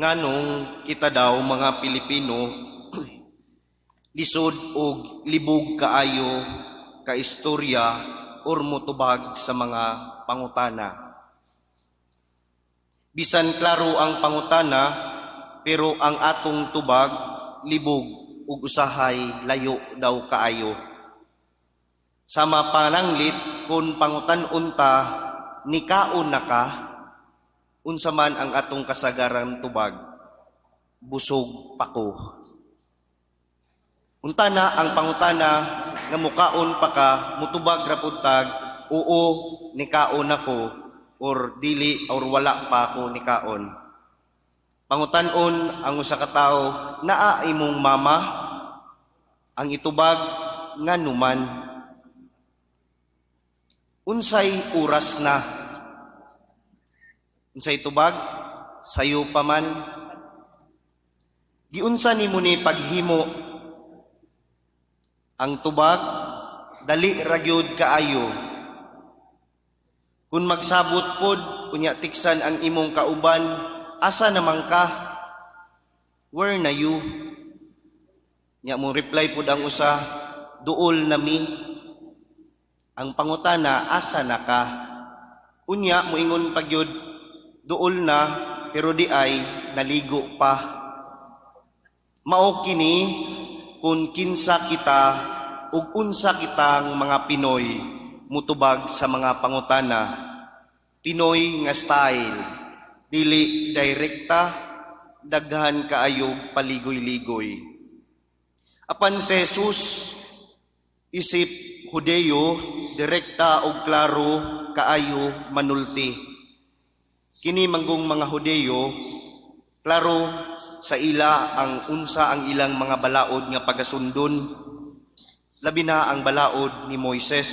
Nganong kita daw mga Pilipino lisod og libog kaayo ka istorya or motubag sa mga pangutana? Bisan klaro ang pangutana, pero ang atong tubag libog ug usahay layo daw kaayo. Sama pananglit kung pangutan-on ta, "Nikaon na ka?" unsa man ang atong kasagaran tubag? "Busog pa ko." Untana ang pangutana nga mukaon pa ka, mutubag ra pud tag, "Oo, nikaon ako," or "Dili" or "Wala pa ako nikaon." Pangutan-on ang usa ka tawo, "Naa imong mama?" Ang itubag, "Nganuman?" "Unsay oras na?" Unsay tubag? "Sayo pa man." "Giunsa nimo ni paghimo?" Ang tubag, "Dali ra gyud kaayo." Kung magsabot pod, unya tiksan ang imong kauban, "Asa naman ka? Where na you?" Nya mo reply pod ang usa, "Duol na mi." Ang pangutana, "Asa na ka?" Unya moingon pa gyud, "Duol na, pero di ay naligo pa." Mao kini kung kinsa kita ug unsa kitang mga Pinoy mutubag sa mga pangutana. Pinoy nga style, dili direkta, daghan kaayo paligoy-ligoy. Apan si Jesus, isip Hudeyo, direkta og klaro kaayo manulti. Kini manggong mga Hudeyo, klaro sa ila ang unsa ang ilang mga balaod nga pagasundon, labi na ang balaod ni Moises.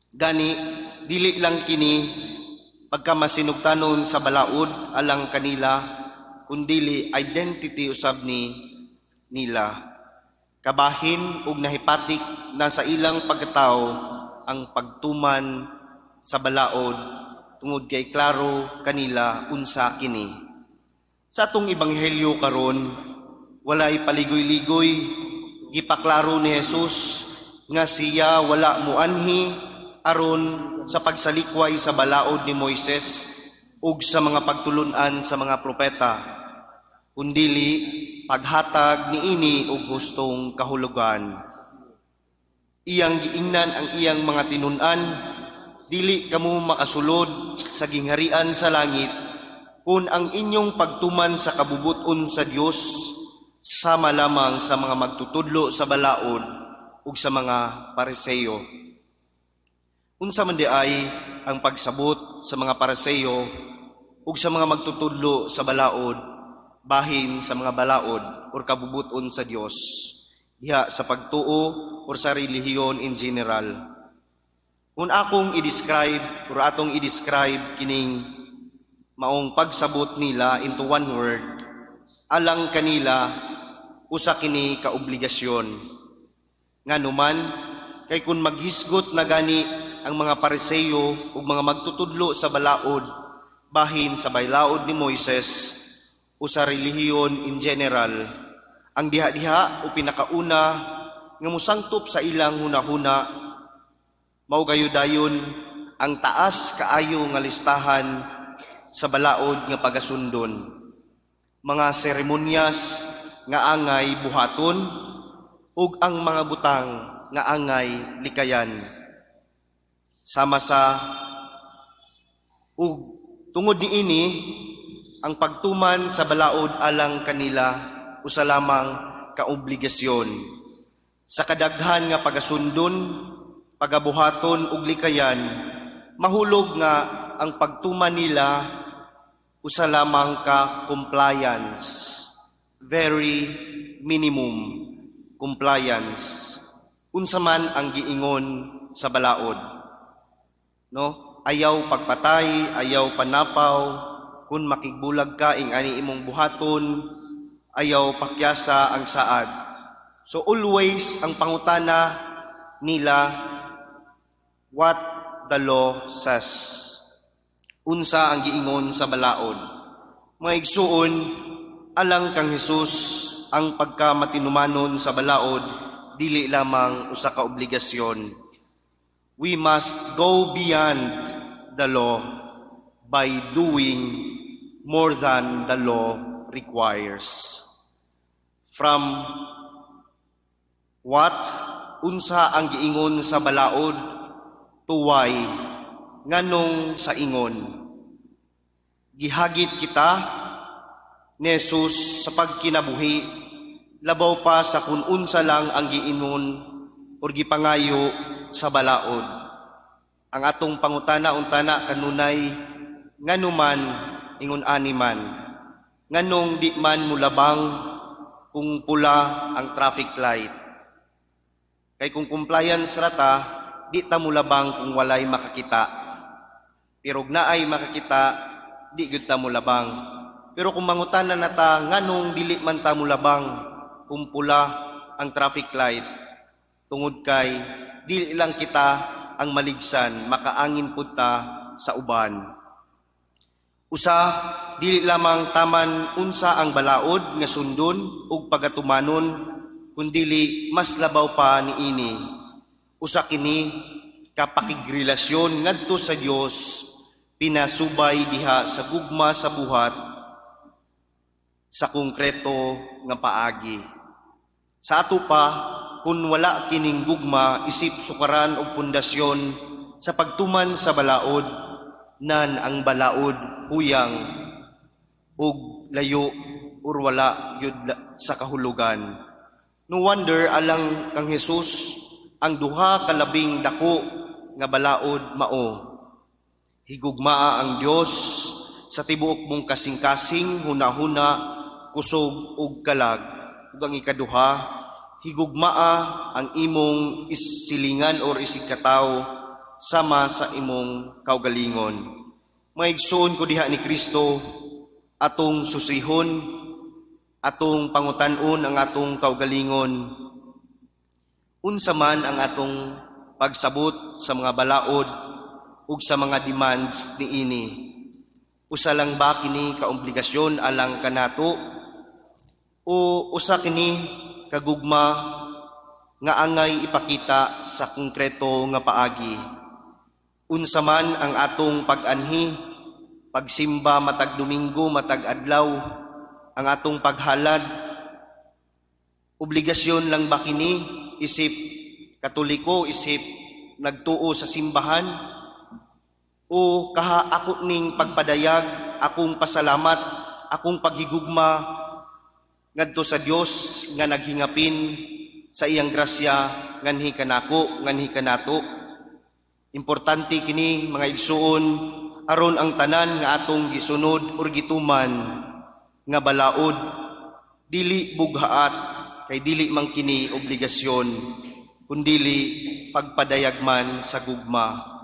Gani dili lang kini pagkamasinugtanon sa balaod alang kanila, kundili identity usab ni nila. Kabahin ug nahipatik na sa ilang pagkatao ang pagtuman sa balaod tungod kay klaro kanila unsa kini. Sa atong ebanghelyo karon, walay paligoy-ligoy, gipaklaro ni Jesus nga siya wala muanhi aron sa pagsalikway sa balaod ni Moises ug sa mga pagtulunan sa mga propeta, kundili paghatag niini og hustong kahulugan. Iyang giingnan ang iyang mga tinun-an, "Dili kamo makasulod sa gingharian sa langit kung ang inyong pagtuman sa kabubuton sa Dios sama lamang sa mga magtutudlo sa balaod ug sa mga Pariseo." Unsa man di ay ang pagsabot sa mga Pariseo ug sa mga magtutudlo sa balaod bahin sa mga balaod or kabubuton sa Dios diha sa pagtuo or sa relihiyon in general? Kung akong i-describe or atong i-describe kining maong pagsabot nila into one word, alang kanila usa kini ka obligasyon. Nganuman, kay kung maghisgot na gani ang mga Pariseo ug mga magtutudlo sa balaod bahin sa balaod ni Moises o sa relihiyon in general, ang diha-diha o pinakauna nga musangtop sa ilang hunahuna mao gayo dayon ang taas kaayo nga listahan sa balaod nga pagasundon, mga seremonyas nga angay buhaton ug ang mga butang nga angay likayan. Sama sa ug tungod niini, ang pagtuman sa balaod alang kanila usa lamang ka obligasyon. Sa kadaghan nga pagasundon, pagabuhaton ug likayan, mahulog nga ang pagtuman nila usa lamang ka compliance, very minimum compliance. Unsa man ang giingon sa balaod. No? Ayaw pagpatay, ayaw panapaw, kung makigbulag ka ing ani imong buhaton, ayaw pakyasa ang saad. So always ang pangutana nila, what the law says. Unsa ang giingon sa balaod. Mga igsuon, alang kang Hesus, ang pagkamatinumanon sa balaod dili lamang usa ka obligasyon. We must go beyond the law by doing more than the law requires. From what, unsa ang giingon sa balaod, to why, nganong sa ingon. Gihagit kita ni Jesus sa pagkinabuhi labaw pa sa kung unsa lang ang giingon or gipangayo sa balaod. Ang atong pangutana untana kanunay, nganuman ingon ani man? Nganong di man mulabang kung pula ang traffic light? Kay kung compliance rata, di ta mulabang kung walay makakita. Pero naay makakita, di gyud ta mulabang. Pero kung mangutana na ta nganong dili man ta mulabang kung pula ang traffic light, tungod kay dili lang kita ang maligsan, makaangin pud ta sa uban. Usa, dili lamang taman unsa ang balaod nga sundon ug pagatumanon, kundili mas labaw pa niini. Usa kini ka pakigrelasyon ngadto sa Dios, pinasubay diha sa gugma sa buhat sa konkreto nga paagi. Sa ato pa, kung wala kining gugma isip sukaran og pundasyon sa pagtuman sa balaod, nan ang balaod huyang ug layo or wala gyud sa kahulugan. No wonder, alang kang Jesus, ang duha ka labing dako nga balaod mao: higugmaa ang Dios sa tibuok mong kasing-kasing, hunahuna, kusog ug kalag. Ug ang ikaduha, higugmaa ang imong silingan or isigkatawo sama sa imong kaugalingon. Mga igsoon ko diha ni Kristo, atong susihon, atong pangutan-on ang atong kaugalingon. Unsa man ang atong pagsabot sa mga balaod ug sa mga demands niini? Usa lang ba kini ka obligasyon alang kanato o usa kini kagugma nga angay ipakita sa konkreto nga paagi? Unsa man ang atong pag-anhi, pagsimba matag Domingo, matag adlaw, ang atong paghalad, obligasyon lang ba kini isip Katoliko, isip nagtuo sa simbahan, o kaha ako ning pagpadayag akong pasalamat, akong paghigugma ngadto sa Dios nga naghingapin sa iyang grasya nganhi kanako, nganhi kanato? Importante kini, mga igsuon, aron ang tanan nga atong gisunod or gituman nga balaod dili bughaat, kay dili man kini obligasyon kundili pagpadayag man sa gugma.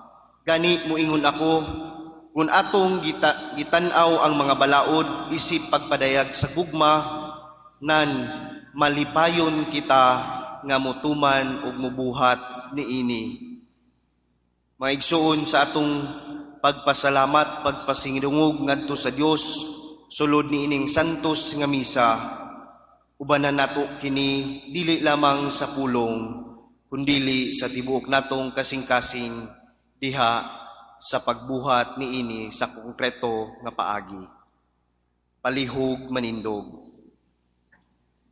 Gani muingon ako, kung atong gitan-aw ang mga balaod isip pagpadayag sa gugma, nan malipayon kita nga mutuman ug mubuhat niini. Mga igsuon, sa atong pagpasalamat, pagpasingdungog ngadto sa Dios sulod niining santos nga misa, ubanan nato kini dili lamang sa pulong kundili sa tibuok natong kasing-kasing diha sa pagbuhat niini sa konkreto nga paagi. Palihog manindog.